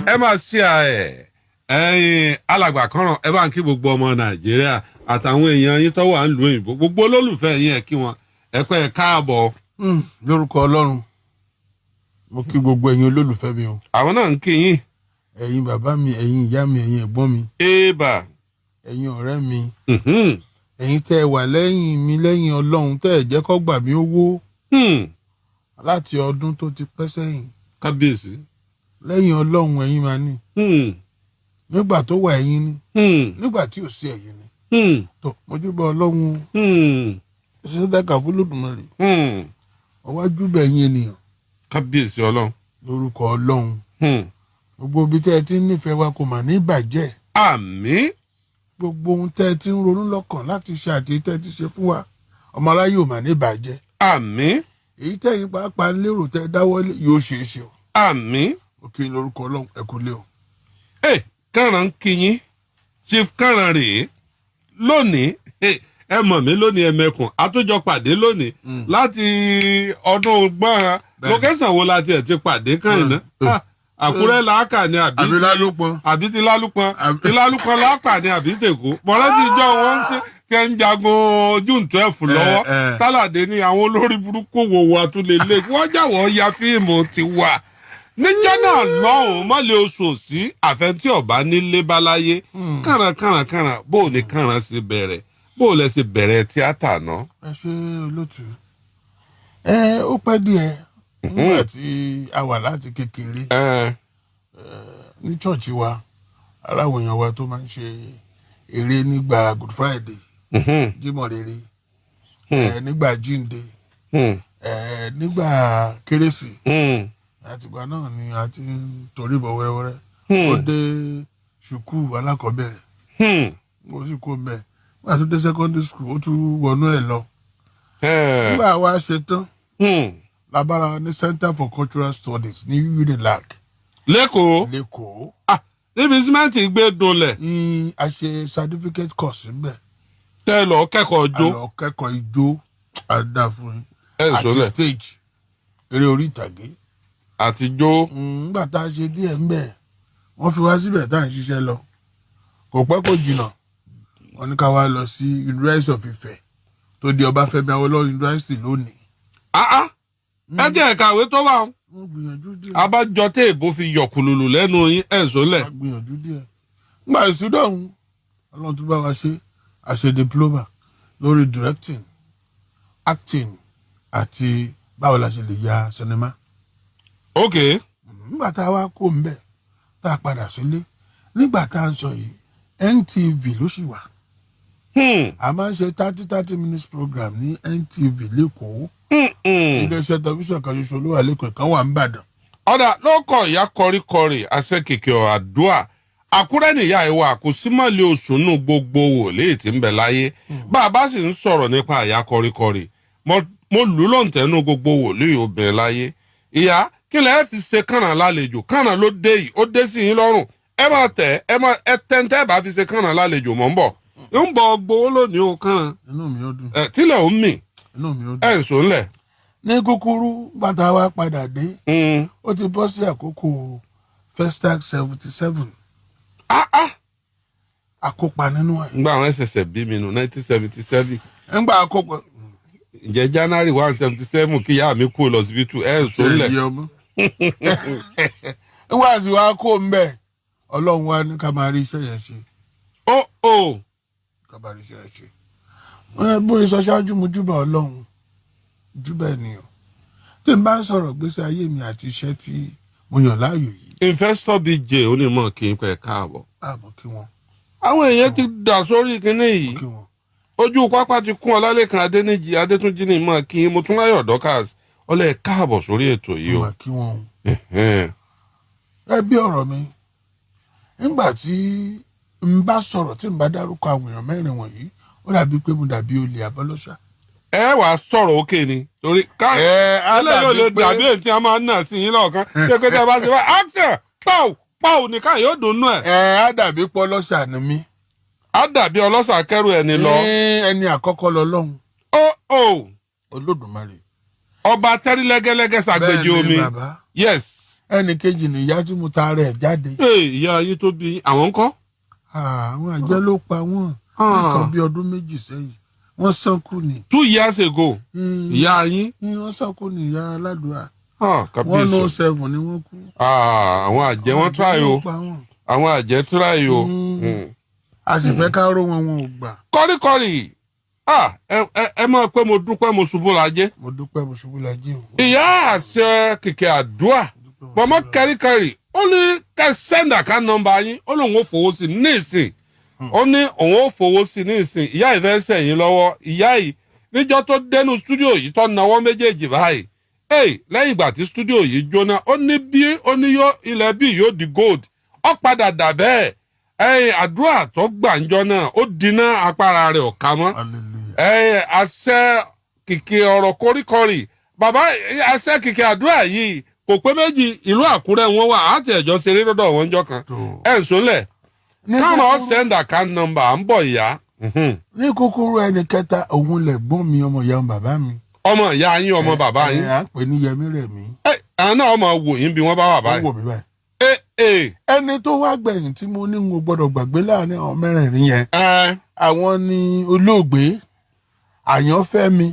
Ẹ máa ṣe ẹ ẹyin alàgbà kọ́ràn. Ẹ bá ń kí gbogbo ọmọ Nàìjíríà àtàwọn èèyàn yín tó wà ń lu òyìnbó, gbogbo olólùfẹ́ yín, ẹ kí wọn, ẹ pẹ́, ẹ káàbọ̀. Lórúkọ Ọlọ́run, mo kí gbogbo ẹ̀yin olólùfẹ́ mi o. Àwọn náà ń kí yín. Ẹ̀yin bàbá mi, ẹ̀yin ìyá mi, ẹ̀yin ẹ̀gbọ́n mi, Ébà. ẹ̀yin ọ̀rẹ́ mi, ẹ̀yin tẹ́ ẹ wà lẹ́yìn mi, lẹ́yìn Ọlọ́run, tẹ́ ẹ jẹ́ kó gbà mí owó láti ọdún tó ti pẹ́ sẹ́yìn. Kábíyèsí. Lẹ́yìn Ọlọ́run, ẹ̀yin máa ní. Nígbà tó wà, ẹ̀yin ni. Nígbà tí ò sí, ẹ̀yin ni. Tó mojúbà Ọlọ́run, ṣe dákà fún Olódùmarè, ọwájú bẹ̀ ẹ̀yin ènìyàn. Kábíyèsí Ọlọ́run. Lórúkọ Ọlọ́run, gbogbo ibi tẹ́ ẹ ti ń nífẹ̀ẹ́ wa kò mà ní bàjẹ́. Àmín. Gbogbo ohun tẹ́ ẹ ti ń ronú lọ́kàn láti ṣe àti tẹ́ ẹ ti ṣe fún wa, ọmọ aráyé ò mà ní bàjẹ́. Àmín. Èyí tẹ́yìn pàápàá ń lérò tẹ́ ẹ dáwọ́lé yóò ṣeé ṣe o. Àmín. Òkè lórúkọ Ọlọ́run, ẹ kú lé o. Ẹ kàràn ń kí yín, Chief Kàràn rèé lónìí. Ẹ mọ̀ mí lónìí, ẹ̀mẹ̀kùn àtúnjọ pàdé lónìí láti ọdún gbọ́n. Location wo la tiẹ̀ ti pàdé kàn yín náà? Àkúrẹ́ làákà ni àbí? Àbí Lálùpọ̀n. Àbí ti Lálùpọ̀n? Ti Lálùpọ̀n làákà ni àbí tèkó? Mọ̀rẹ́ ti jọ wọ́n ń ṣe tí ẹ ń jagun June 12 lọ́wọ́. Tálàdé ní àwọn olórí burúkú wo wa tún lè lé wọ́n jáwọ́ ya fíìmù ti wà níjọ́ náà lọ́hùn-ún mọ́lẹ̀ oṣù sí àfẹ́ntí ọ̀bá nílé báláyé. Kàràn kàràn kàràn, bó o ní kàràn ṣe bẹ̀rẹ̀, bó o lẹ ṣe bẹ̀rẹ̀ tíátà náà? Ẹ ṣe, olótú. Ẹ ó pẹ́ díẹ̀ nígbà tí a wà láti kékeré ní church wa, aláwọ̀ èèyàn wa tó máa ń ṣe eré nígbà Good Friday, Jímọ̀ rere, nígbà jíǹde, nígbà Kérésì. Àtìgbà náà ni a ti ń torí bọ̀ wẹ́rẹ́wẹ́rẹ́. Ó dé sùkúù alákọ̀ọ́bẹ̀rẹ̀, ó sì kó mbẹ́. Nígbà tó dé secondary school, ó tún wọnú ẹ̀ lọ. Nígbà wa ṣe tán, labára ní Center for Cultural Studies ní Unilag. Lẹ́kọ̀ọ́? Lẹ́kọ̀ọ́. Ah, níbi símẹ́ǹtì gbé dunlẹ̀. Ní a ṣe certificate course níbẹ̀. Tẹ́ ẹ lọ kẹ́kọ̀ọ́ A jó. lọ kẹ́kọ̀ọ́ ijó àdá fún yín Ẹ ń àti sọlẹ̀. stage, eré orí ìtàgé. Àti jó. Nígbà tá a ṣe díẹ̀ ńbẹ̀, wọ́n fi wá síbẹ̀ tá à ń ṣiṣẹ́ lọ. Kò pẹ́ kò jìnnà, wọ́n ní ká wá lọ sí University of Ife, tó di Ọbáfẹ́mi Awólọ́wọ̀ University lónìí. Ah ah, ẹ jẹ́ ìkàwé tó wà. Wọ́n gbìyànjú díẹ̀. Abájọ tí èbó fi yọkùlùlù lẹ́nu yín, ẹ̀ ń sọlẹ̀. Wọ́n gbìyànjú díẹ̀ nígbà ìṣúná ọ̀hún. Ọlọ́run tó bá wa ṣe, a ṣe diploma lórí directing, acting àti báwo la ṣe lè ya sinimá. Nígbà tá a wá kó ń bẹ̀, tá a padà sílé, nígbà tá a ń sọ yìí, NTV ló sì wà. A máa ń ṣe 30-30 minutes program ní NTV lẹ́kọ̀ọ́. Iléeṣẹ́ tẹlifíṣàn kan ṣoṣo ló wà lẹ́kọ̀ọ́, kan wà ń bàdàn. Ọ̀dà ló kọ̀ ìyá kọríkọrí àṣẹ kìkì àdúà. Àkúrẹ́ nìyá ìwà kò sí mọ́lẹ̀ oṣù nù gbogbo wòlíì tí ń bẹ láyé. Bá a bá sì ń sọ̀rọ̀ nípa ìyá kọríkọrí, mo lù ú lọ́ǹtẹ̀nù gbogbo wòlíì obìnrin láyé. Ìyá, kí lẹ́ fi ṣe kànáà lálejò? Kànáà ló dé yìí, ó dé sí yín lọ́rùn. Ẹ máa tẹ̀, ẹ máa ẹ tẹ́ntẹ́ bá fi ṣe kànáà lálejò. Mọ̀ ń bọ̀, ń bọ̀ gbowó lónìí o, kànáà. Inú mi ó dùn. Ẹ tílẹ̀ ó mì. Inú mi ó dùn. Ẹ ń sọ ńlẹ̀. Ní kúkúrú, gbàtà wa padà dé, ó ti bọ́ sí àkókò Festac 77. Ah ah. Akópa nínú ẹ̀. Ngbà àwọn ẹsẹ̀sẹ̀ bí mi nù, 1977. Ńgbà akópa. Ǹjẹ́ January 1 77 kí ìyá mi kú lọ síbítù? Ẹ̀ ń sọ ńlẹ̀. Ṣe ọmọ nígbà tí wàá kó ń bẹ̀, Ọlọ́run wa ní ká máa rí iṣẹ́ yẹn ṣe. Ó ó. Ká máa rí iṣẹ́ yẹn ṣe. Ẹ bóyá sọ ṣáájú, mo júbà Ọlọ́run, júbà ènìyàn tí n bá ń sọ̀rọ̀ gbèsè ayé mi àti iṣẹ́ tí mo yàn láàyò yìí. Investor BJ onímọ̀ kí n pẹ̀ káàbọ̀. Àmọ́ kí wọ́n. Àwọn èèyàn ti dà sórí kinní yìí. Kí wọ́n. Ojú pápá ti kún. Ọlálẹ́kan Adéníjì Adétúnjì ní mọ̀ kí n mo tún láyọ̀ Dorcas ọlẹ́ káàbọ̀ sórí ètò yìí o. Mo kí wọ́n. Ẹ̀hẹ́n. Ẹ bí ọ̀rọ̀ mi, nígbà tí n bá sọ̀rọ̀, tí n bá dárúkọ àwọn èèyàn mẹ́rin wọ̀nyí, ó dàbí pé mo dàbí olè àbọ́lọ́ṣà. Ẹ wàá sọ̀rọ̀ òkè ni torí ká Ẹ á eléyìí ò lè dàbí pé dàbí èyí tí a máa ń nà sí yín lọ́ọ̀kan ṣé pé tí a bá ṣe bá action pàù pàù nìkan yóò dùn nù ẹ̀. Ẹ á dàbí pọ́lọ́ṣà ni mí. Á dàbí ọlọ́ṣà kẹ́rù ẹni lọ. Ní ẹni àkọ́kọ́ lọ́lọ́run. Ó ó. Olódùmarè. Ọba tẹ́rí lẹ́gẹ́lẹ́gẹ́ ṣàgbéjì Bẹ́ẹ̀ ni, omi. bàbá. Yes. Ẹnì kejì ni ìyá tí mo ta rẹ̀ jáde. Ee, ìyá yín tó bí àwọn ńkọ́? Àwọn àjẹ́ ló pa wọ́n nìkan bí ọdún 2 sẹ́yìn. Wọ́n sánkú ni. 2 years ago, ìyá yín? Wọ́n sánkú ni, ìyá aládùúrà. Ah, One kábíyèsí. oh seven ni wọ́n kú. Ah, àwọn àjẹ́ wọn try o. Ló pa wọ́n. Àwọn àjẹ́ try o. A sì fẹ́ ká ró wọn, wọn ò gbà. Kọ́ríkọ́rí, ah, ẹ mọ̀ pé mo dúpẹ́, mo ṣubú lajẹ́. Mo dúpẹ́, mo ṣubú lajẹ́ o. Ìyá àṣẹ kìkì àdúrà mọ̀mọ́ kẹ́ríkẹ́rì, ó ní kẹ́ send account number yín. Ó lóun ó fowó sí ní ìsìn, ó ní òun ó fowó sí ní ìsìn. Ìyá yìí fẹ́ sẹ̀yìn lọ́wọ́. Ìyá yìí, níjọ́ tó dénú studio yìí, tó nawọ́ méjèèjì báyìí, hey, lẹ́yìn ìgbà tí studio yìí jóná, ó ní bí ó ní yóò ilẹ̀ bí yóò di gold, ó padà dà bẹ́ẹ̀. Ẹ̀yìn àdúrà tó gbà ńjọ́ náà, ó dínà, apára rẹ̀ ò ká mọ́. Hallelujah. Ẹ àṣẹ kìkì ọ̀rọ̀ kórìkọrì, bàbá àṣẹ kìkì àdúrà yìí kò pé méjì. Ìlú Àkúrẹ́ wọn wà àti ẹ̀jọ́ ṣeré lọ́dọ̀ wọn jọ kan. Tó. Ẹ̀ ń sólẹ̀ Ní káwọn send account number à ń bọ̀ ìyá. Ní kúkúrú, ẹnì kẹta, òun lẹ̀gbọ́n mi, ọmọ ìyá bàbá mi. Ọmọ ìyá yín, ọmọ bàbá yín? Ẹ, à ń pè ní Yẹmí Rẹ̀mí. Ẹ àwọn náà ọmọ wò yín bí wọ́n bá wà Ó báyìí. wò mí báyìí. Ẹ ẹ. Ẹni tó wá gbẹ̀yìn tí mo ní n ò gbọ́dọ̀ gbàgbé láàrin àwọn mẹ́rẹ̀ẹ̀rin yẹn, ẹ àwọn ni olóògbé Àyànfẹ́mi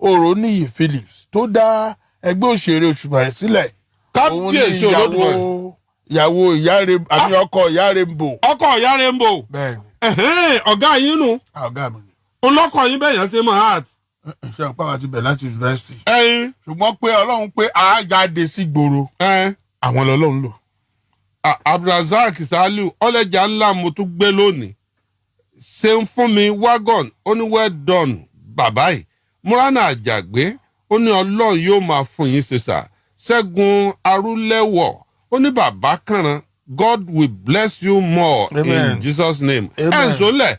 Òróníyì Phillips tó dá ẹgbẹ́ òṣèré Òṣùmàrè sílẹ̀. Òun ni Kábíyèsí Olódùmarè. Ìyàwó ìyá rẹ̀ àmì ọkọ ìyá Rainbow. Ọkọ ìyá Rainbow. Bẹ́ẹ̀ni. Ẹ̀hẹ́n, ọ̀gá yín nù. Ọ̀gá mi ni. Ọlọ́kọ̀ yín bẹ́ẹ̀ yẹn ṣe máa art. Ṣe àpá wa ti bẹ̀ láti yunifásitì. Ẹyin. Ṣùgbọ́n pé Ọlọ́run pé a jáde sí gbòòrò, ẹ àwọn lọ́lọ́run lò. Abdulrasaq Saliu ọlẹ́jà ńlá mo tún gbé lónìí, ṣe ń fún mi wagon. Ó ní well done bàbá yìí. Múránà Àjàgbé, ó ní Ọlọ́run yóò máa fún yín ṣe sà. Ṣẹ́gun Arúlẹ́wọ̀, ó ní bàbá kànràn, God will bless you more in Amen. Jesus' name. Ẹ̀ ń Amen. sólẹ̀.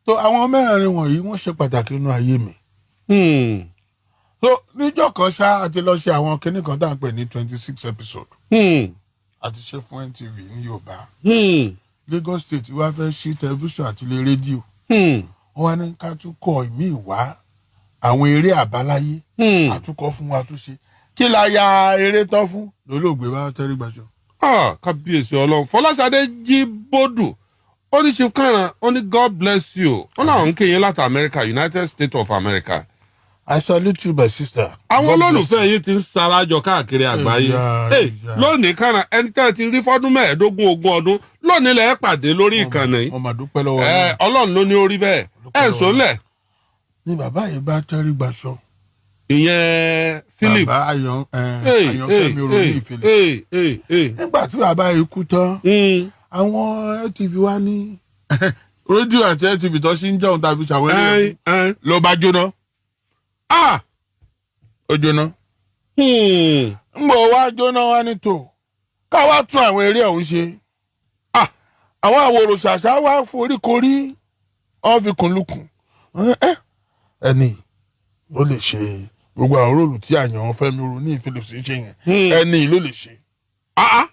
Tó àwọn mẹ́rẹ̀ẹ̀rin wọ̀nyí, wọ́n ṣe pàtàkì nínú ayé mi. So níjọ́ kan ṣá, a ti lọ ṣe àwọn kinní kan tá à ń pè ní 26 episode. A ti ṣe fún NTV ní Yorùbá. Lagos State wá fẹ́ ṣí tẹlifíṣàn àti ilé rédíò. Wọ́n wá ní ká tún kọ ìmí wá, àwọn eré àbáláyé. Àtúkọ fún wa tó ṣe kí la ya eré tán fún lólóògbé bá tẹ́rí gbaṣọ. Ah, kábíyèsí Ọlọ́run. Fọláṣadé jí bódù, ó ní Chief Kànràn, ó ní God bless you. Ó láwọn ń kéye láti America, United States of America. I salute you, my sister. Àwọn God bless. olólùfẹ́ yìí ti ń sarajọ káàkiri àgbáyé. Ìyá, Hey, ìyá. lónìí Kànràn, ẹni tẹ́ ẹ ti rí fọ́dún 15, 20 ọdún, lónìí lẹ́ pàdé lórí ìkànnì yìí. Mo mà dúpẹ́ lọ́wọ́ Ẹ Ọlọ́run. Ọlọ́run ló ní orí bẹ́ẹ̀. Ẹ̀ ń sọ́lẹ̀. Ní bàbá yìí bá tẹ́rí gbaṣọ. Ìyẹn Philip. Bàbá Ayọ̀ Hey, Ayọ̀fẹ́mi Òrónìyí Philip. Hey, hey, hey. Nígbà tí bàbá yìí kú tán, àwọn NTV wá ní rédíò àti NTV tó ṣì ń jẹun tá a fi ṣàwọn eré ló bá jóná. Ah. Ó jóná. Ń bọ̀ wá jóná, wá ní tò ká wá tún àwọn eré ọ̀hún ṣe. Ah. Àwọn àwòrò ṣàṣà wá foríkorí, wọ́n fi kùn lukùn. Ẹni ó lè ṣe gbogbo àwọn role tí Àyànfẹ́mi Òrónìyí Phillips ń ṣe yẹn, ẹni ló lè ṣe. Ah ah.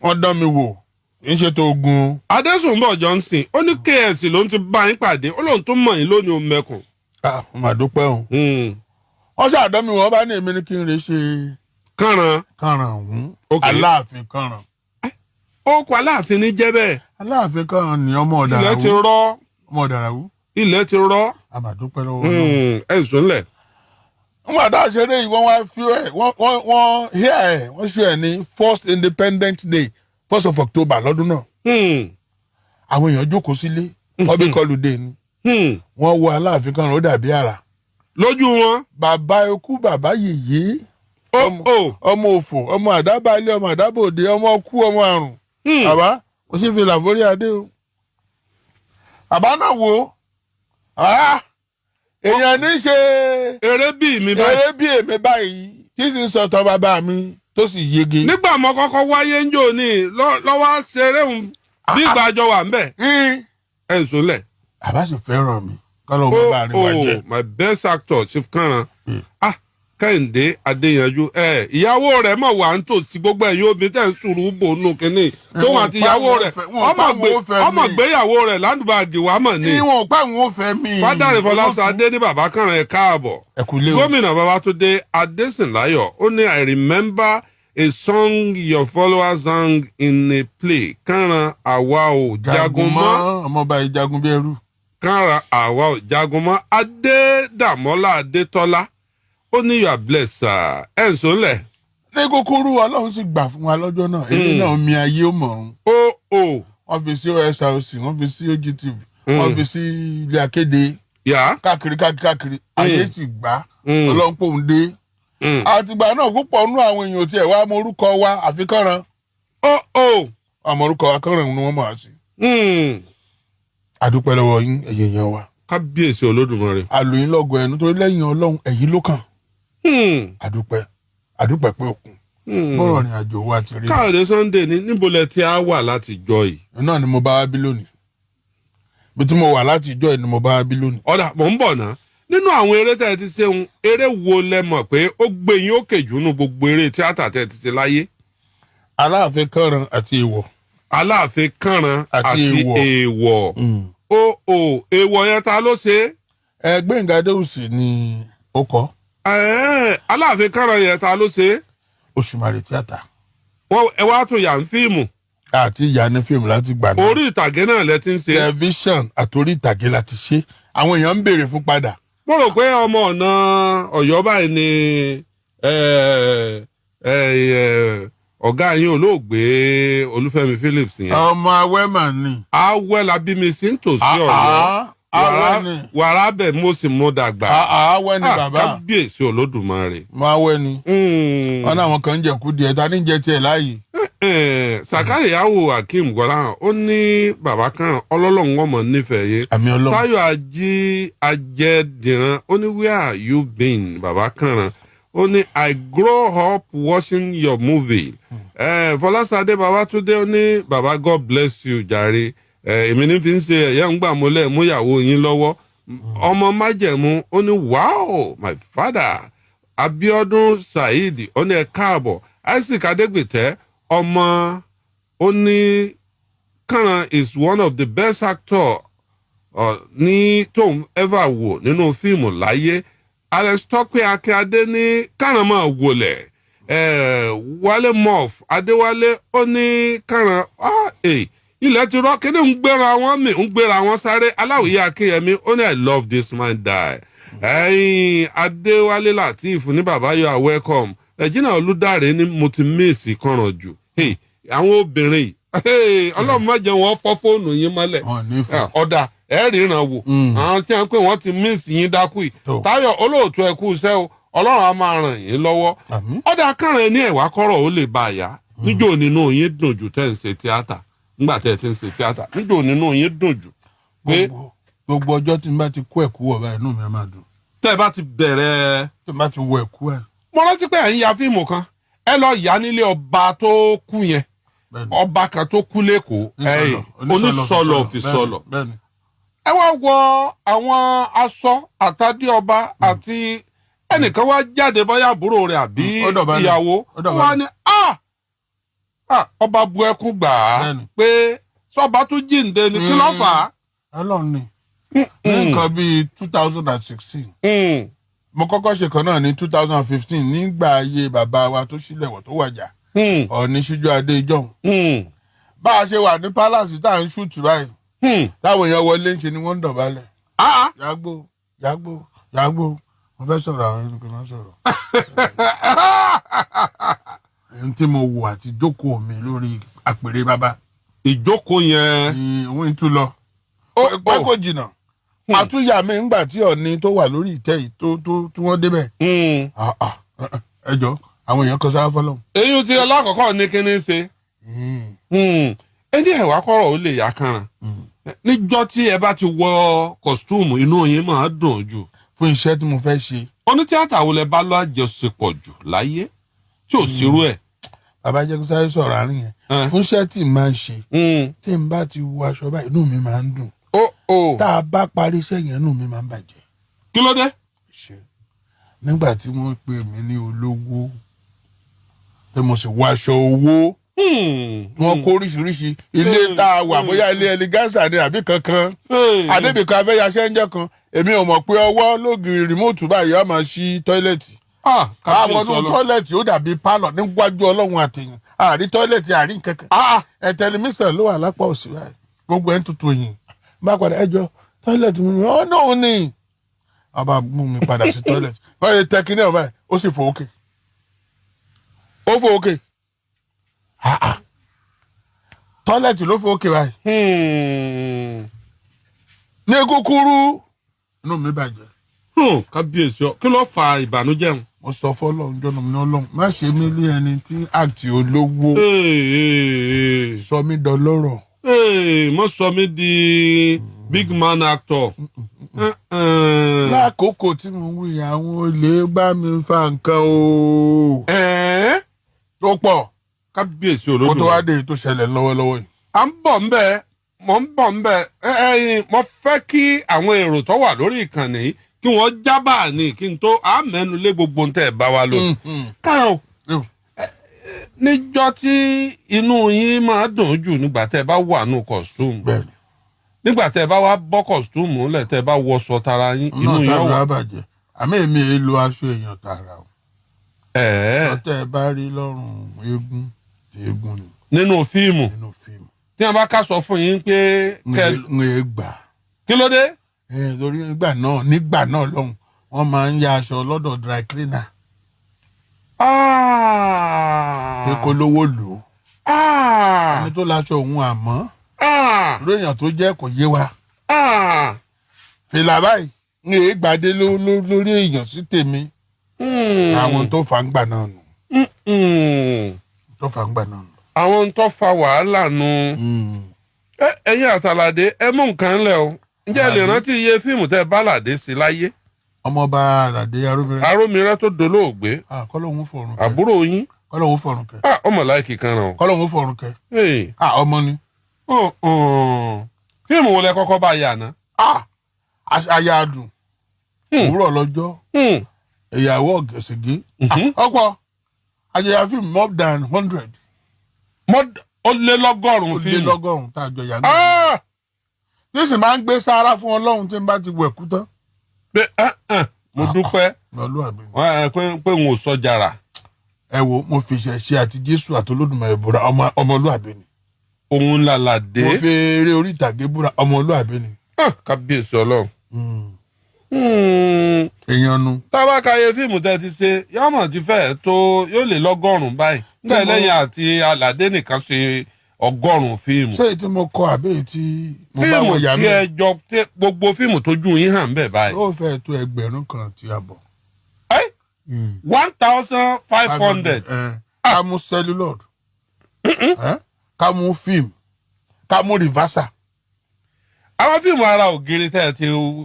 Wọ́n dán mi wò, kì í ṣe tó ogun. Adésùnbọ̀ Johnson, ó ní KS ló ń ti bá yín pàdé, ó lóun tún mọ̀ yín lónìí ó mẹ́kùn. Ah, mo mà dúpẹ́ o. Wọ́n ṣàdán mi wò, wọ́n bá ní èmi ní kí n rè ṣe Kànràn. Kànràn ọ̀hún. Aláàfin Kànràn. Ó kọ Aláàfin ní jẹ́ bẹ́ẹ̀. Aláàfin Kànràn ní ọmọ Ilẹ̀ ti Ọ̀dàràwú. rọ́. Ọmọ Ọ̀dàràwú. Ilẹ̀ ti rọ́. A mà dúpẹ́ lọ́wọ́ Ọlọ́run. Ẹ̀ ń sọ́nlẹ̀. Nígbà tá a ṣeré yìí, wọ́n wá fi ẹ̀ wọ́n hear ẹ̀, wọ́n ṣe ẹ̀ ní first Independence Day, 1st of October lọ́dún náà. Àwọn èèyàn jókòó sílé, public holiday ni. Wọ́n wo Aláàfin Kànràn, ó dàbí àrà Lójú wọn. Bàbá ikú, bàbá yèyé, Ó ó. ọmọ òfò, ọmọ àdábà ilé, ọmọ àdábà òde, ọmọ kú, ọmọ àrùn. Bàbá mo sì fi làforí adé o. Bàbá náà wò ó, èèyàn ní ṣe Eré bíi mi báyìí. Eré bí èmi báyìí tí sì ń sọtọ bàbá mi tó sì yege. Nígbà mo kọ́kọ́ wáyé ń jò ní lọ́wọ́ ṣeré ń bí ìgbà àjọ wà ń bẹ̀. Ẹ̀ ń sọ́nlẹ̀. Bàbá sì fẹ́ràn mi, kọ́lọ́ bàbá rẹ̀ wá jẹ́. Oh, my best actor, Chief Kànràn. Ah, Kẹ́hìndé Adéyanjú, ẹ ìyàwó rẹ̀ mọ̀ wà ń tòsí. Gbogbo ẹ̀yin obìnrin tẹ̀ ń sùúrù bò nù kínní tóun àti ìyàwó rẹ̀, ọmọ gbéyàwó rẹ̀ ládùbàgì wà mọ̀ ni. Ìwọ̀n pa àwọn ò fẹ́ mi. Fádàrí Fọláṣadé ní bàbá Kànràn, ẹ̀ káàbọ̀. Ẹ kú lé o. Gómìnà Babátúndé Adésìnláyọ̀, ó ní I remember A song your followers sang in a play. Kànràn àwa ò jagun mọ́. Ọmọọba ìjagun bí ẹrú. Kànràn àwa ò jagun mọ́. Adédàmọ́lá Adétọ́lá ó ní, "You are blessed, sir." Ẹ̀ ń sọ́lẹ̀. Ní kúkúrú, Ọlọ́run sì gbà fún wa lọ́jọ́ náà. Èmi náà mi ayé ó mọ̀ọ́rùn. Ó o. Wọ́n fi sí OSRC, wọ́n fi sí OGTV, wọ́n fi sí ilé akéde, káàkiri káàkiri káàkiri. Ayé sì gbà, Ọlọ́run pòun dé. Àtìgbà náà, púpọ̀ nú àwọn èèyàn tiẹ̀ wá mọ orúkọ wa àfi Kànràn. Ó o. Àmọ́ orúkọ wa, Kànràn ni wọ́n mọ̀ á sí. Àdúpẹ́ lọ́wọ́ yín, ẹ̀yin èèyàn wa. Kábíyèsí Olódùmarè. Àlòyìn lọ́gọ̀ ẹnu torí lẹ́yìn Ọlọ́run, ẹ̀yin ló kàn. Àdúpẹ́, àdúpẹ́ pé òkun bọ́rọ̀ rìn àjò wa ti rí. Káyọ̀dé Sunday ní, níbo lẹ ti á wà láti jọ yìí? Náà ni mo bá wá bí lónìí. Bí tí mo wà láti ìjọ yìí ni mo bá wá bí lónìí. Ọ̀dà, mò ń bọ̀ ná. Nínú àwọn eré tẹ́ ẹ ti ṣeun, eré wo lẹ mọ̀ pé ó gbé yín òkè jù nínú gbogbo eré tíátà tẹ́ ẹ ti ṣe láyé? Aláàfin Kànràn àti Èèwọ̀. Aláàfin Kànràn àti àti Èèwọ̀. Èèwọ̀. Ó o, Èèwọ̀ yẹn, ta ló ṣe é? Ẹ Gbẹ̀ngà Adéwùsì ni ó kọ. Aláàfin Kànràn yẹn, ta ló ṣe é? Òṣùmàrè Tíátà. Wọ́n ẹ wá tún yà ń fíìmù? Àti ìyá ní fíìmù láti gbà náà. Orí ìtàgé náà lẹ ti ń ṣe? Tẹlifíṣàn àtòrí ìtàgé láti ṣe. Àwọn èèyàn ń béèrè fún padà. Mo rò pé ọmọ ọ̀nà Ọ̀yọ́ báyìí ni ọ̀gá yín, olóògbé Olúfẹ́mi Phillips yẹn. Ọmọ awẹ́mà ni. Awẹ́ la bí mi sí nítòsí Ọ̀yọ́. Awẹ́ ni. Wàrà bẹ̀ mo sì mú dàgbà. Awẹ́ ni. Ah, bàbá. Kábíyèsí Olódùmarè. Ọmọ awẹ́ ni. Wọn náà, àwọn kan ń jẹ̀kú díẹ̀, ta ní jẹ tiẹ̀ láàyè. Sàkárìyàwó Akeem Gbọ́láhàn ó ní, bàbá kan, ọlọ́lọ́run ọmọ nífẹ̀ẹ́ yé. Àmì Ọlọ́run. Táyọ̀ Ají Ajẹ́dìran ó ní, "Where you been, bàbá Kànràn?" Ó ní, "I grow up watching your movie." Fọláṣadé Babátúndé ó ní, "Bàbá, God bless you jàre." Èmi ní fi ń ṣe ẹ̀yẹ́ ń gbà múlẹ̀ múyàwó yín lọ́wọ́. Ọmọ májẹ̀mú ó ní, "Wow, my father." Abiodun Saheed ó ní, "Ẹ káàbọ̀." Isaac Adégbètẹ́ ọmọ ó ní, "Kànràn is one of the best actor ní tóun ever wò nínú fíìmù láyé." Alex Tọ́pẹ́ Akíndé ní, "Kànràn máa wọlẹ̀." Wálé Moff Adéwálé ó ní, "Kànràn, ah, ilẹ̀ ti rọ́ kíní ń gbéra wọn mì, ń gbéra wọn sáré." Aláwìyé Akínyẹmí ó ní, "I love this man die." Ẹ̀yin Adéwálé Lateef ní, "Bàbá, you are welcome." Regina Olùdáre ní, "Mo ti miss Kànràn jù." Hey, àwọn obìnrin yìí, Ọlọ́run má jẹ́ wọ́n fọ́ fóònù yín mọ́lẹ̀. Wọn ní fún. Ọ̀dà ẹ̀ ríran wò. Àwọn tí wọ́n pè wọ́n ti miss yín dákú yìí. Tó. Táyọ̀ Olóòtú, ẹ kú iṣẹ́ o, Ọlọ́run á máa ràn yín lọ́wọ́. Àmín. Ọ̀dà, Kànràn ní ẹ̀wà kọ́rọ̀ ó lè bá a yá. Níjó nínú yín dùn jù tẹ́ ń ṣe tíátà? Nígbà tẹ́ ẹ ti ń ṣe tíátà, níjó nínú yín dùn jù pé Gbogbo ọjọ́ tí n bá ti kó ẹ̀kú wọ̀ báyìí, inú mi á máa dùn. Tẹ́ ẹ bá ti bẹ̀rẹ̀ Tí n bá ti wọ ẹ̀kú ẹ̀. Mo rántí pé ẹ̀ ń ya fíìmù kan, ẹ lọ yà nílé ọba tó kú yẹn. Bẹ́ẹ̀ni. Ọba kan tó kú lẹ́kọ̀ọ́, Onísọlọ fi sọlọ. Bẹ́ẹ̀ni. Ẹ wá wọ àwọn aṣọ àtàdé ọba, àti ẹnìkan wá jáde, bóyá àbúrò rẹ̀ àbí Ó dọ̀bálẹ̀. ìyàwó. Ó dọ̀bálẹ̀. Wọ́n á ní, "Ah ah, ọba bu ẹkún gbà á." Pé sọba tún jíǹde ni, kí ló fà á? Ọlọ́run ni. Ní nǹkan bíi 2016, mo kọ́kọ́ ṣe kan náà ní 2015, nígbà ayé bàbá wa tó sílẹ̀wọ̀ tó wàjà, Ọ̀ọ́ni Síjú Adé ìjọ́un. Bá a ṣe wà ní palace tá à ń shoot báyìí, táwọn èèyàn wọlé, ń ṣe ni wọ́n ń dọ̀bálẹ̀. Ah, Yàgbó, yàgbó, yàgbó, mo fẹ́ sọ̀rọ̀, àwọn ẹni kò má sọ̀rọ̀. Ohun tí mo wò àti jókòó mi lórí àpèrè bàbá. Ìjókòó yẹn. Ni òun ń tún lọ. Ó Pẹ́ kò jìnnà, àtúnyà mi ńgbà tí Ọ̀ọ́ni tó wà lórí ìtẹ́ yìí tó tí wọ́n débẹ̀. Ah, ah, ẹ jọ, àwọn èèyàn kan sáà fọlọ́. Eyín tí ọlákọ̀ọ́kọ́ ní kíní ṣe. Ẹni ẹ̀wà kọ́rọ̀ ó lè yá kànràn. Níjọ́ tí ẹ bá ti wọ costume, inú yín máa dùn jù? Fún iṣẹ́ tí mo fẹ́ ṣe. Onítíátà wo lẹ bá lọ àjọṣepọ̀ jù láyé tí ò sírú ẹ̀? Bàbá, jẹ́ kó sáré sọ̀rọ̀ àárín yẹn. Fún iṣẹ́ tí n máa ń ṣe, tí n bá ti wọ aṣọ báyìí, inú mi máa ń dùn. Ó o. Tá a bá parí iṣẹ́ yẹn, inú mi máa ń bàjẹ́. Kí ló dé? Ṣe nígbà tí wọ́n pè mí ní olówó, tí mo sì wọ aṣọ owó, wọ́n kó oríṣiríṣi ilé tá a wà, bóyá ilé ẹlẹgánṣà ni àbí kankan àdébìkan afẹ́yàṣẹ́ ń jẹ́ kan, èmi ò mọ̀ pé ọwọ́ lógiri remote báyìí á máa ṣí toilet. Ah, Àwọn kábíyèsí ọdún Ọlọ́run. Toilet ó dàbí parlour níwájú Ọlọ́run àtẹ̀yìn. Àrí toilet, àrí nkankan. Ah. Ẹ tẹlifíṣàn ló wà lápá òsì báyìí. Gbogbo ẹ̀ ń tutù yìí. Bá padà ẹjọ́ toilet mi, ọ́ náà ni. Ọba mú mi padà sí toilet. Báyìí tẹ kíní ọ̀ báyìí, ó sì fò ókè. Ó fò ókè. Ah, ah. Toilet ló fò ókè báyìí. Ní kúkúrú, inú mi bàjẹ́. Kábíyèsí ọ, kí ló fa ìbànújẹ́ ń? Mo sọ fọlọ́run jọ́nà mi ní, Ọlọ́run, má ṣe mí lé ẹni tí àti olówó, sọ mí dọlọ́rọ̀. Mọ sọ mí di big man actor. Lákòókò tí mo ń wí, àwọn olè bá mi fa nǹkan o tó pọ̀ Kábíyèsí kó tó wá Olódùmarè. dé èyí tó ṣẹlẹ̀ lọ́wọ́lọ́wọ́ yìí. À ń bọ̀ ńbẹ̀, mo ń bọ̀ ńbẹ̀. Ẹ̀yin, mo fẹ́ kí àwọn èrò tó wà lórí ìkànnì yìí kí wọ́n jábà ní kí n tó á mẹ́nu lé gbogbo ohun tẹ́ ẹ bá wa lò. Kárọ̀ níjọ́ tí inú yín máa dùn jù nígbà tẹ́ ẹ bá wà nù costume, Bẹ́ẹ̀ni. nígbà tẹ́ ẹ bá wá bọ́ costume ńlẹ̀, tẹ́ ẹ bá wọṣọ tara yín, inú Náà yín tàbí wà. àbàjẹ́, àmọ́ èmi èé lo aṣọ èèyàn tààrà o. Sọtẹ́ ẹ bá rí lọ́rùn eégún tí eégún ni. Nínú fíìmù. Nínú fíìmù. Tí wọn bá ká sọ fún yín pé kẹ Ń yé gbà. Kí ló dé? Ẹ torí nígbà náà lọ́hùn, wọ́n máa ń ya aṣọ lọ́dọ̀ dry cleaner pé kó lówó lò ó. Ẹni tó láṣọ òun, àmọ́ lórí èèyàn tó jẹ́ kò yé wa. Fìlà báyìí ń yé gbadé lórí èèyàn sí tèmi. Àwọn tó fà ń gbà náà nù. Tó fà ń gbà náà nù. Àwọn tó fa wàhálà nu. Ẹ̀yin àtàlàdé, ẹ mú nǹkan lẹ o. Ǹjẹ́ ẹ lè Àlàdé. rántí iye fíìmù tẹ́ bá Làdé sí láyé? Ọmọọba Àlàdé Arómirẹ́. Arómirẹ́ tó dolóògbé. Kọ́lọ́hún fọ̀run kẹ́. Àbúrò yín. Kọ́lọ́hún fọ̀run kẹ́. Ah, ọmọ láìkì kan ràn o. Kọ́lọ́hún fọ̀run kẹ́. Hey. Ah, ọmọ ni. Oh, oh. Fíìmù wo lẹ kọ́kọ́ bá yà ná? Ah, aya adùn, òwúrọ̀ lọ́jọ́, ìyàwó ọ̀gẹ̀sìgé. Ọ̀pọ̀ àjẹyà fíìmù, more than 100. Ó lé lọ́gọ́rùn-ún Ó lé fíìmù. lọ́gọ́rùn-ún tá a jọ yà náà. Nísìnyí máa ń gbé sára fún Ọlọ́run tí n bá ti wẹ̀kú tán. Pé mo dúpẹ́. Ọlọ́àbí mi. Wọ́n, pé n ò sọ jàrà. Ẹ wo, mo fi ìṣẹ̀ṣe àti Jésù àti Olódùmarè búra, ọmọlúàbí ni. Òun ńlá làdé. Mo fi eré orí ìtàgé búra, ọmọlúàbí ni. Ah, kábíyèsí Ọlọ́run. Èèyàn nu. Tábàkàyé fíìmù tẹ́ ti ṣe yọmọ ti fẹ́ẹ̀ tó yóò lé lọ́gọ́rùn-ún báyìí nígbà Tí mo- lẹ́yìn àti Aládé nìkan ṣe 100 fíìmù. Ṣé èyí tí mo kọ àbí èyí tí mo bá Fíìmù wọn yà tí mí? ẹ jọ tí gbogbo fíìmù tójú yín hàn bẹ́ẹ̀ báyìí. Ó fẹ́ẹ̀ tó 1000.5. 1,500. Ká mú celluloid, ká mú fíìmù, ká mú reversal. Àwọn fíìmù ara ògiri tẹ́ ẹ ti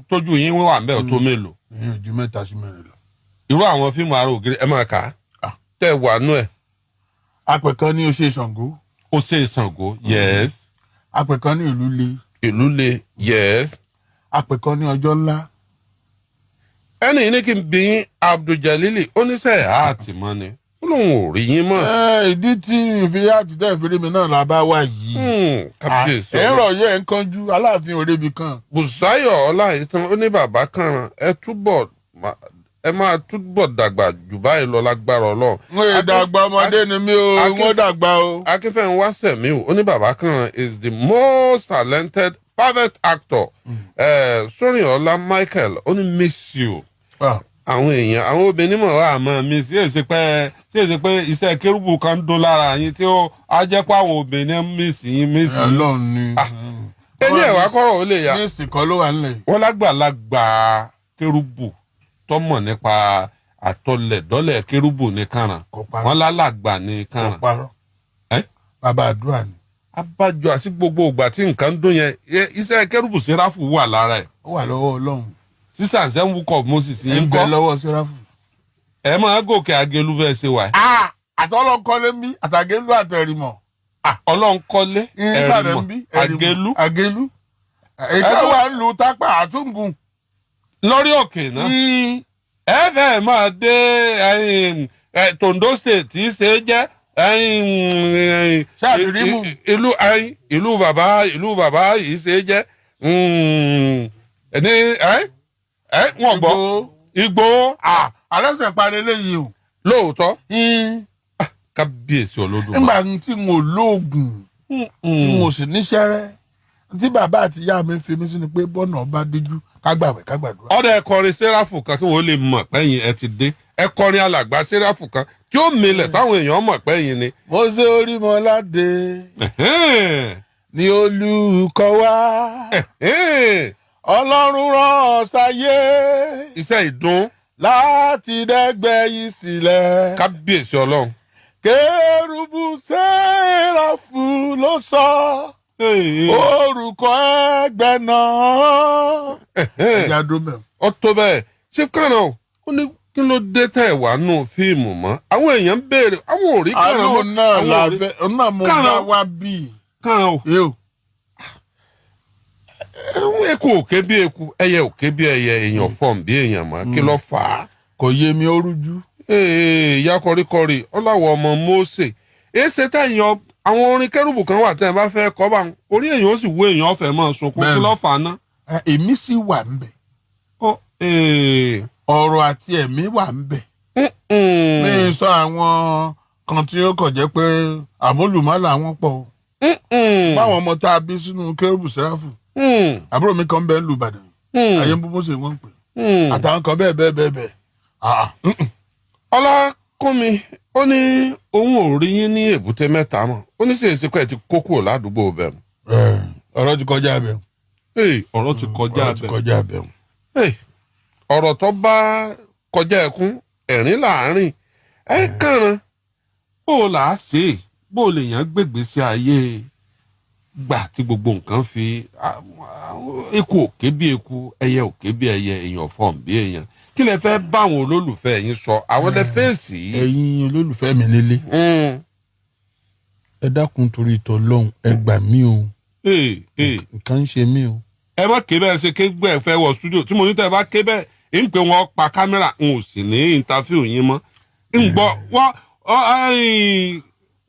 tójú yín wà ń bẹ́ẹ̀ tó mélòó? Ìyẹn ò ju mẹ́ta sí mẹ́rin lọ. Irú àwọn fíìmù ara ògiri ẹ máa kà á tẹ́ ẹ wà nú ẹ̀. Apẹ̀kan ní Oṣù Ṣàngó. Ó ṣe Ṣàngó, yes. Apẹ̀kan ní Ìlú Le. Ìlú Le, yes. Apẹ̀kan ní Ọjọ́ Ńlá. Ẹnì yìí ní kí n bí yín, Abduljalili oníṣẹ́ àtìmọ́ ni ó lóun ò rí yín mọ́. Ẹ, ìdí tí ìfi àtìtẹ́ ìfìrí mi náà la bá wà yìí. Kábíyèsí Ẹ ń Ọlọ́run. rọ̀ yẹ ẹ̀ ń kánjú Aláàfin òrebi kan. Bùsáyọ̀ Ọláìtàn ó ní, bàbá Kànràn, ẹ máa túbọ̀ dàgbà jù báyìí lọ lágbára Ọlọ́run. N ò dàgbà, ọmọdé ni mí o, n ò dàgbà o. Akínfẹ́ńwá Sẹ̀míù ó ní, bàbá Kànràn is the most talented perfect actor. Sórìnọlá Michael ó ní, miss you. Àwọn èèyàn, àwọn obìnrin mọ̀ wá, àmọ́ mi sí èsì pé sí èsì pé iṣẹ́ kérúbù kan ń dún lára yín tí ó á jẹ́ pé àwọn obìnrin miss yín, miss yín. Ọlọ́run ni. Ẹni ẹ̀wá kọ́rọ̀ ó lè yá. Ní ìsìnkọ́ ló wà nílẹ̀ yìí. Wọ́n lágbàlagbà kérúbù tọ́mọ̀ nípa àtọlẹ̀dọ́lẹ̀ kérúbù ní Kànràn. Kò parọ́. Wọ́n lálàgbà ní Kò Kànràn. parọ́. Ẹ́? Bàbá àdúrà ni. Abájọ àti gbogbo ìgbà tí nǹkan ń dún yẹn, iṣẹ́ kérúbù séráfù wà lára ẹ̀. Ó wà lọ́wọ́ Ọlọ́run. Sísà ṣe ń wúkọ̀ Moses Ẹ yín ń bẹ kọ́. lọ́wọ́ Sẹ́ráfù. Ẹ máa gòkè Agelu bẹ́ẹ̀ ṣe wà. Àtọ́lọ́kọ́lé ń bí, àtàgélú, àtẹ̀rìmọ̀. Ọlọ́run kọ́lé. Ìsàlẹ̀ Ẹ̀rìmọ̀ ń bí, Ẹ̀rìmọ̀, Agelu. Àgélú. Èyí wà ń lu tápà àtúngùn. Lórí òkè náà ẹ fẹ́ máa dé ẹ̀yìn, Tondo State tí í ṣe é jẹ́ ẹ̀yìn, ẹ̀yìn, Ṣáàbì rímù. Ìlú ẹ̀yìn, ìlú bàbá yìí ṣe é jẹ́ ní ẹ ẹ wọn gbọ́. Ìgbò. Ìgbòho. Àlẹ́sẹ̀ parí eléyìí o. Lóòótọ́, kábíyèsí Olódùmarè. Nígbà tí n ò lóògùn, tí n ò sì níṣẹ́rẹ́, tí bàbá àti ìyá mi fi mí sínú pé bọ́nà bá díjú, ká gbàwẹ̀, ká gbàdúrà. Ọ̀dọ̀ ẹ kọrin sẹ́ráfù kan kí wọ́n lè mọ̀ pẹ́yìn ẹ ti dé. Ẹ kọrin alàgbà sẹ́ráfù kan tí ó milẹ̀ táwọn èèyàn mọ̀ pẹ́yìn ni. Mósè Orímọládé ni olùkọ́ wa, Ọlọ́run rán ọ sáyé Iṣẹ́ ìdún. láti dẹ́gbẹ́ yìí sílẹ̀. Kábíyèsí Ọlọ́run. Kérúbù Séráfù ló sọ orúkọ ẹgbẹ́ náà. Ẹja dúró mẹ́rin. Ó tó bẹ́ẹ̀. Ṣé kànáà o, ó ní kí ló dé tẹ̀ wá nù fíìmù mọ́? Àwọn èèyàn ń béèrè, àwọn ò rí kànáà mọ́. Àánú náà Àwọn la ò rí fẹ́ náà mo Kàrán. bá wá bí. Kànáà o. Yóò. Eku òkè bí eku, ẹyẹ òkè bí ẹyẹ, èèyàn fọ̀n bí èèyàn mọ́. Kí ló fà á? Kò yé mi, ó rújú. Ee, ìyá kọríkọrí ọláwọ ọmọ Mósè èsè tẹ̀yìn àwọn orin kérúbù kan wà tẹ́ ẹ bá fẹ́ kọ́ bá wọn, orí èèyàn ó sì wú, èèyàn ọ̀fẹ́ máa sunkún. Kí Bẹ́ẹ̀ni. ló fà á ná? Èmi sì wà ń bẹ̀. Ó ee. Ọ̀rọ̀ àti ẹ̀mí wà ń bẹ̀. Mi sọ àwọn kan tí ó kàn jẹ́ pé àmúlùmálà wọn pọ̀ o. Báwọn ọmọ tá a bí sínú kérúbù sẹ́ráfù, àbúrò mi kan bẹ́ẹ̀ ń lu Ìbàdàn, ayé ń bú Mósè wọ́n ń pè, àtàwọn kan bẹ́ẹ̀ bẹ́ẹ̀ bẹ́ẹ̀ bẹ́ẹ̀. Ah, mm-mm. Ọlákúnmi ó ní òun ò rí yín ní Èbúté Mẹ́ta mọ́. Ó ní sèse pé ẹ ti kó kúrò ládùúgbò bẹ̀ mọ́. Ọ̀rọ̀ ti kọjá bẹ́ẹ̀. Ee, ọ̀rọ̀ ti kọjá Ọ̀rọ̀ ti bẹ̀. kọjá bẹ́ẹ̀. Ee, ọ̀rọ̀ tó bá kọjá ẹkún, ẹ̀rín láàárín ẹ. Kànràn, bó o là á ṣe é, bó o lè yàn gbègbè sí ayé gbà tí gbogbo nǹkan fi eku òkè bí eku, ẹyẹ òkè bí ẹyẹ, èèyàn fọ̀n bí èèyàn, kí lẹ fẹ́ báwọn olólùfẹ́ yín sọ, àwọn lẹ fèsì yìí? Ẹ̀yin olólùfẹ́ mi nílé, ẹ dákun, torí ìtọ́ lọ́hùn, ẹ gbà mí o. Ee, ee. Nǹkan ń ṣe mí o. Ẹ má ké bẹ́ẹ̀ ṣe ké gbẹ́ fẹ́ wọ studio tí mo ní. Tẹ́ ẹ bá ké bẹ́ẹ̀ ń pé wọ́n pa kámẹ́rà, n ò sì ní interview yín mọ́. Ń gbọ́ wọ́n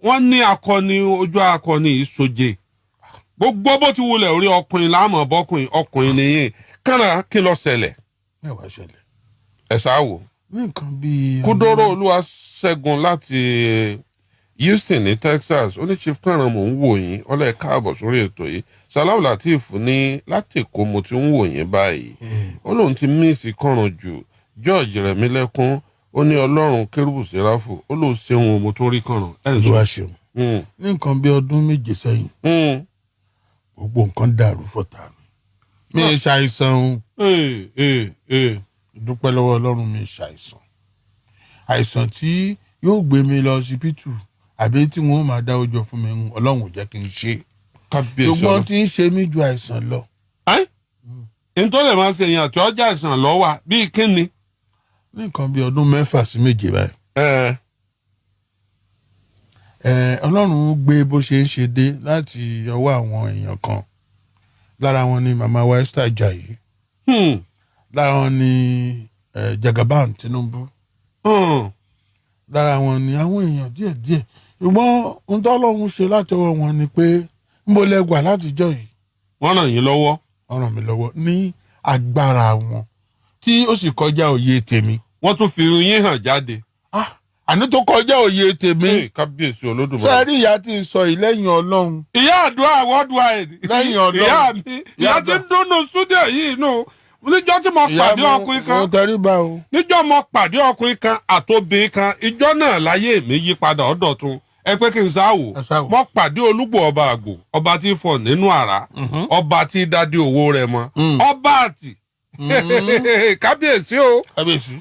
wọ́n ní akọni ojú akọni ìsoje gbogbo bó ti wulẹ̀ orí ọkùnrin láàmú bọ́kùnrin ọkùnrin nìyẹn. Kánà, kí ló ṣẹlẹ̀? Mẹ́wàá ṣẹlẹ̀. Ẹ ṣáà wò. Ní nǹkan bíi. Kúdóró Olúwaṣẹ́gun láti Houston ní Texas, ó ní, "Chief Kànràn, mò ń wò yín." Ọlẹ́ káàbọ̀ sórí ètò yìí. Salau Lateef ní láti Èkó, mo ti ń wò yín báyìí. Ó lóun ti miss Kànràn jù. George Rẹ̀mílẹ́kún ó ní, "Ọlọ́run kérúbù sẹ́ráfù," ó lóun ṣeun o, mo tún rí Kànràn ẹ̀ ń sọ. Olúwa ṣeun. Ní nǹkan bíi ọdún 7 sẹ́yìn, gbogbo nǹkan dàrú fọ́tà mi. Mi ì ṣàìsàn o. Ee, ee, ee. Dúpẹ́ lọ́wọ́ Ọlọ́run, mi ì ṣàìsàn. Àìsàn tí yóò gbé mi lọ sípítù àbí tí wọ́n máa dá ojọ fún mi, Ọlọ́run ò jẹ́ kí n ṣe. Kábíyèsí Ṣùgbọ́n Ọlọ́run. tí ń ṣe mí ju àìsàn lọ. Ẹ́ nítorí lè máa ṣe èèyàn tí ọjà ìsàn lọ́wọ́ bíi kíni? Ní nǹkan bíi ọdún 6 sí 7 báyìí, Ọlọ́run gbé bó ṣe ń ṣe dé láti ọwọ́ àwọn èèyàn kan. Lára wọn ni màmá wa Esther Ajayi, lára wọn ni Jagaban Tinubu, lára wọn ni àwọn èèyàn díẹ̀díẹ̀. Ṣùgbọ́n ohun tó Ọlọ́run ṣe láti ọwọ́ wọn ni pé ń bo lẹ́gbàá látijọ́ yìí. Wọ́n ràn yín lọ́wọ́. Wọ́n ràn mí lọ́wọ́ ní agbára wọn tí ó sì kọjá òye tèmi. Wọ́n tún fi yín hàn jáde. Ah, àní tó kọjá òye tèmi. Hey, kábíyèsí Ṣé Olódùmarè. rí ìyá tí ń sọ yìí, lẹ́yìn Ọlọ́run, Ìyá àdúrà worldwide. Lẹ́yìn Ọlọ́run. Ìyá mi, ìyá tí ń dúnnú studio yìí nù. Níjọ́ tí mo pàdé ọkùnrin mo kan, tẹríba o. níjọ́ mo pàdé ọkùnrin kan àtòbìnrin kan, ìjọ́ náà láyé mi yí padà ọ̀dọ̀tun. Ẹ pé kí n sá wò. Ẹ sá wò. Mo pàdé olúgbò ọba àgbò, ọba tí fọ̀ nínú àrá, ọba tí dádé owó rẹ̀ mọ́, ọba àtì kábíyèsí o. Kábíyèsí.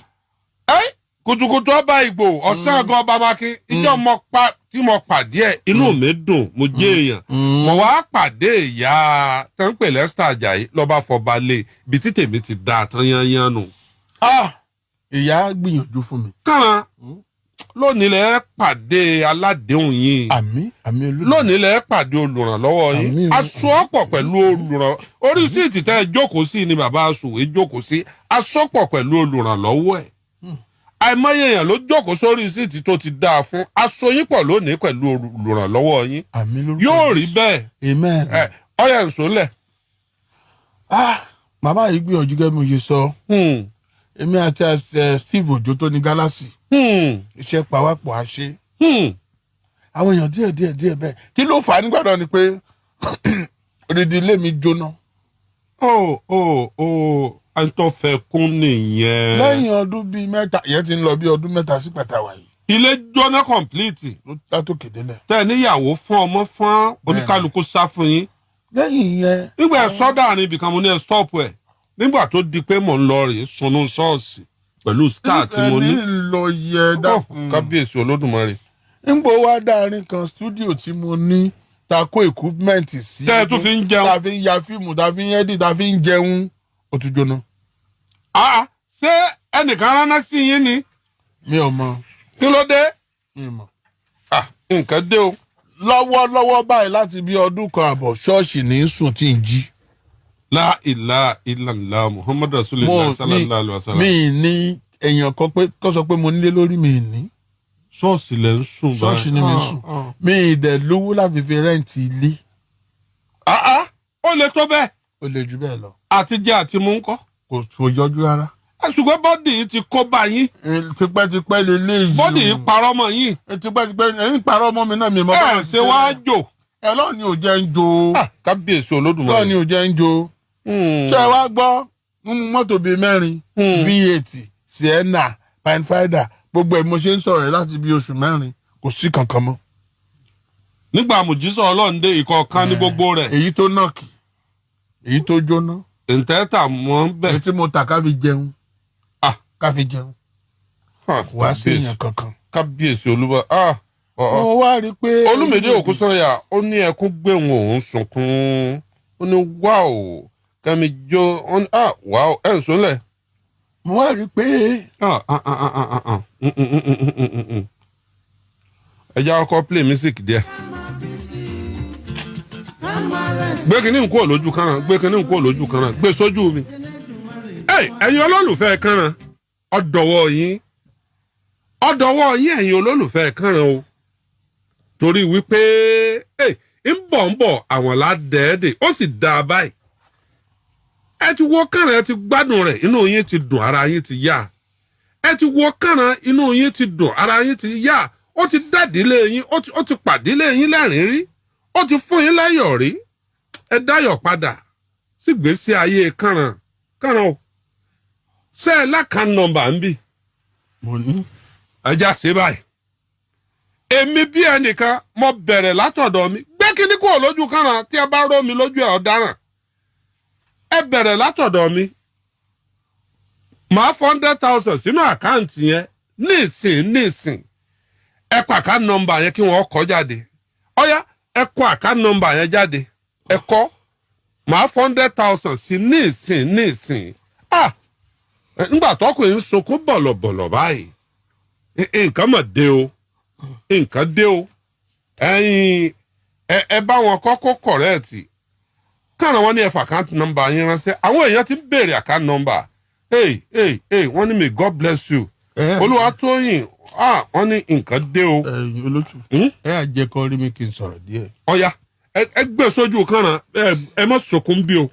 Ẹ́ kùtùkùtù ọba Ìgbò, ọ̀sán àgọ́ ọba Mákin. Ìjọ mo pa tí mo pàdé ẹ̀, inú mi dùn, mo jẹ́ èèyàn. Mo wá pàdé ìyá tó ń pè lẹ́sítà Àjàyí lọ́ba fọba lé ibi tí tèmi ti da tán yányán nù. Ah, ìyá gbìyànjú fún mi. Kàrán, lónìí lẹ pàdé aládéhùn yín. Àmín, àmín Olódùmarè. Lónìí lẹ pàdé olùrànlọ́wọ́ yín. Àmín o. Aṣọ́pọ̀ pẹ̀lú olùrànlọ́wọ́. Orí seat tẹ́ ẹ jókòó sí ni bàbá aṣòwé jókòó sí, aṣọ́pọ̀ pẹ̀lú olùrànlọ́wọ́ ẹ̀. Àìmọye èèyàn ló jókòó sórí seat tó ti dáa fún aṣọyínpọ̀ lónìí pẹ̀lú olùrànlọ́wọ́ yín. Àmín lórúkọ Yóò rí Jésù. bẹ́ẹ̀. Amen. Ẹ ọyẹ nsọlẹ̀. Ah, màmá yìí gbìyànjú gẹ́gẹ́ bí mo ṣe sọ. Èmi àti Steve Ojo tó ní Galaxy, iṣẹ́ pawápọ̀ á ṣe. Àwọn èèyàn díẹ̀ díẹ̀ díẹ̀ bẹ́ẹ̀. Kí ló fà á nígbà náà ni pé odidi ilé mi jóná. Ó ẹni tó fẹ́ kún nìyẹn. Lẹ́yìn ọdún bíi 3, ìyẹn ti ń lọ bí ọdún 3 sí pàtàwà yìí. Ilé jóná complete. Ló látòkè délẹ̀. Tẹ níyàwó fún ọmọ fún oníkálukú sá fún yín. Lẹ́yìn ìyẹn, Nígbà ẹ sọ́dà àárín ibìkan, mo ní ẹ stop ẹ̀. Nígbà tó di pé mò ń lọ rèé sunú ṣọ́ọ̀ṣì pẹ̀lú star tí mo ní. Ẹni lọ yẹ dákun. Kábíyèsí Olódùmarè. Ńgbò wá dáàrin kan, studio tí mo ní ta kó equipment sí. Tẹ́ ẹ tún fi ń jẹun. Ta fi ń ya fíìmù, ta fi ń edit, ta fi ń jẹun, ó tún jóná. Ah, ṣé ẹnìkan rán sí yín ni? Mi ò mọ. Kí ló dé? Mi ò mọ. Ah, nǹkan dé o. Lọ́wọ́lọ́wọ́ báyìí, láti bí ọdún kan àbọ̀, ṣọ́ọ̀ṣì ní í sùn tí ń jí. La ilaha illallah Muhammadu Rasulillah sallallahu alaihi wa sallam. Mi ní èèyàn kan pé kó sọ pé mo nílé lórí, mi ní. Ṣọ́ọ̀ṣì lẹ ń sùn báyìí. Ṣọ́ọ̀ṣì ni mi sùn. Mi ì dẹ̀ lówó láti fi rent ilé. Ah ah, ó lè tó bẹ́ẹ̀? Ó lè jù bẹ́ẹ̀ lọ. Àti jẹ àti mú ńkọ́? Kò yọjú rárá. Ẹ, ṣùgbọ́n body yìí ti kó bá yín. Tipẹ́tipẹ́ leléyìí. Body yìí parọ́ mọ́ yín. Tipẹ́tipẹ́ ẹ̀yin parọ́ ọmọ mi náà, mi mọ́. Ẹ ṣe wá jò? Ẹ lọ́ọ̀ ni ò jẹ́ ń jo. Ah, kábíyèsí Olódùmarè. Lọ́ọ̀ ni ò jẹ́ ń jo. Ṣé ẹ wá gbọ́, nínú mọ́tò bíi mẹ́rin, V8, Sienna, Pathfinder, gbogbo ẹ̀, mo ṣe ń sọ̀rọ̀ ẹ̀ láti bí oṣù 4, kò sí kankan mọ́. Nígbà mùjísọ̀ Ọlọ́run dé, ìkọ̀ọ̀kan ní gbogbo rẹ̀. Èyí tó knock, èyí tó jóná, Ǹtẹ́tà mọ́ èyí bẹ́ẹ̀. tí mo tà ká fi jẹun. Ah. Ká fi jẹun. Kò wá sí èèyàn kankan. Kábíyèsí Olúwa, ah, ọ̀, ọ̀. Mo wá rí i pé. Olùmìdí Òkúsànyà, ó ní ẹkún gbẹ̀wọ̀n, òun sunkún. Ó ní wáò, kẹ́mi jó. Ó ní ah, wáò, ẹ̀ ń sọ́lẹ̀. Mo wá rí i pé. Ah ah ah ah ah ah, mm. Ẹ jẹ́ ọkọ play music díẹ̀. Gbé kínní ń kúrò lójú kánran, gbé kínní ń kúrò lójú kánran, gbé sójú mi. Ẹ̀yin olólùfẹ́ kánran, ọ̀dọ̀wọ́ yín, ọ̀dọ̀wọ́ yín, ẹ̀yin olólùfẹ́ kánran o, torí wípé ń bọ̀ ń bọ̀, àwọn ládẹ́ẹ̀dẹ̀ ó sì dáa báyìí. Ẹ ti wo kánran, ẹ ti gbádùn rẹ̀, inú yín ti dùn, ara yín ti yá. Ẹ ti wo kánran, inú yín ti dùn, ara yín ti yá. Ó ti dádìílé yín, ó ti pàdílé yín lẹ́rìn rí, ó ti fún yín láyọ̀ rí. Ẹ dáyọ̀ padà sígbésí ayé kánran kánran o. Ṣé ẹ l'account number ń bì? Mo ní. Ẹ já ṣe báyìí. Èmi bí ẹnìkan, mo bẹ̀rẹ̀ látọ̀dọ̀ mi. Gbé kíní kúrò lójú kánran, tí ẹ bá rọ́ mi lójú ẹ̀, ọ̀daràn. Ẹ bẹ̀rẹ̀ látọ̀dọ̀ mi. Màá 100,000 sínú account yẹn nísìn nísìn. Ẹ kọ account number yẹn kí wọ́n kọ jáde. Ọ̀yá, ẹ kọ account number yẹn jáde. Ẹ kọ. Màá 100,000 sí nísìn nísìn. Ah, nígbà tọkùnrin ń sunkún bọ̀lọ̀bọ̀lọ̀ báyìí, nǹkan mọ̀ dé o, nǹkan dé o. Ẹ̀yin ẹ bá wọn kọ́kọ́ correct káàrọ̀. Wọn ní ẹ fà account number yín ránṣẹ́. Àwọn èèyàn ti ń béèrè account number. Hey hey hey, wọ́n ní may God bless you. Olúwatóyìn, ah, wọ́n ní nǹkan dé o. Ẹ̀yin olóṣù, ẹ à jẹ́ kọ́ rí mi kí n sọ̀rọ̀ díẹ̀. Ọ̀ya, ẹ gbé sójú kànràn. Ẹ mọ̀ sọkún bí o.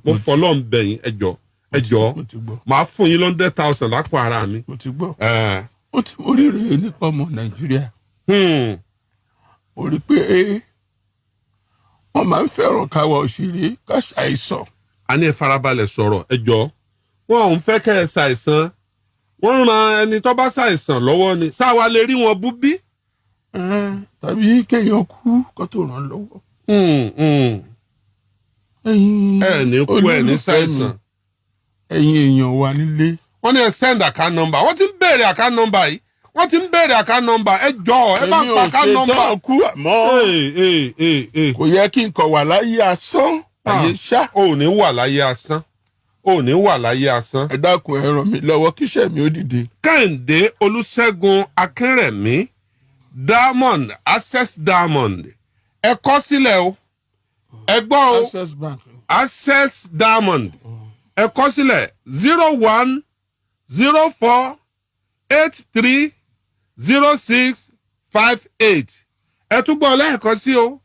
Mo fọlọ́ ń bẹ̀ yín, ẹ jọ, ẹ jọ. Mo ti gbọ́. Màá fún yín 100,000 lápò ara mi. Mo ti gbọ́. Ẹ. Ó ti mo rí rèé nípa ọmọ Nàìjíríà. Mo rí pé wọ́n máa ń fẹ́ràn káwa òṣèré ká ṣàìsàn. A ní ẹ farabalẹ̀ sọ̀rọ̀, ẹ jọ. Wọn ò ń fẹ́ kẹ́ ẹ ṣàìsàn. Wọ́n ran ẹni tó bá ṣàìsàn lọ́wọ́ ni sáwa lè rí wọn bú bí. Tàbí kéèyàn kú kó tó ràn án lọ́wọ́. Ẹ̀yin Ẹ ní kú, ẹ ní olólùfẹ́ mi, ṣàìsàn. ẹ̀yin èèyàn wa nílé. Wọ́n ní ẹ send account number. Wọ́n ti ń béèrè account number yìí, wọ́n ti ń béèrè account number. Ẹ jọ, ẹ bá ń Èmi pa ò account ṣe number. tán kú, àmọ́ Ee, ee, ee, ee. kò yẹ kí n kọ̀ wà láyé asán, àyè ṣá. O ò ní wà láyé asán, o ò ní wà láyé asán. Ẹ dákun, ẹ ràn mí lọ́wọ́ kíṣẹ́ mi ó dìde. Kẹ́hìndé Olùṣègùn Akínrẹ̀mí Diamond, Access Diamond, ẹ kọ sílẹ̀ o, ẹ gbọ́ o. Access Bank. Access Diamond, ẹ kọ sílẹ̀: 0104830658. Ẹ tún gbọ́ lẹ́ẹ̀kan sí o: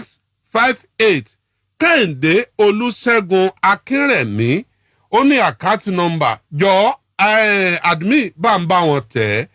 0104830658. Kẹ́hìndé Olúṣẹ́gun Akínrẹ̀mí, ó ní account number. Jọ admin bá ń bá wọn tẹ̀ ẹ́.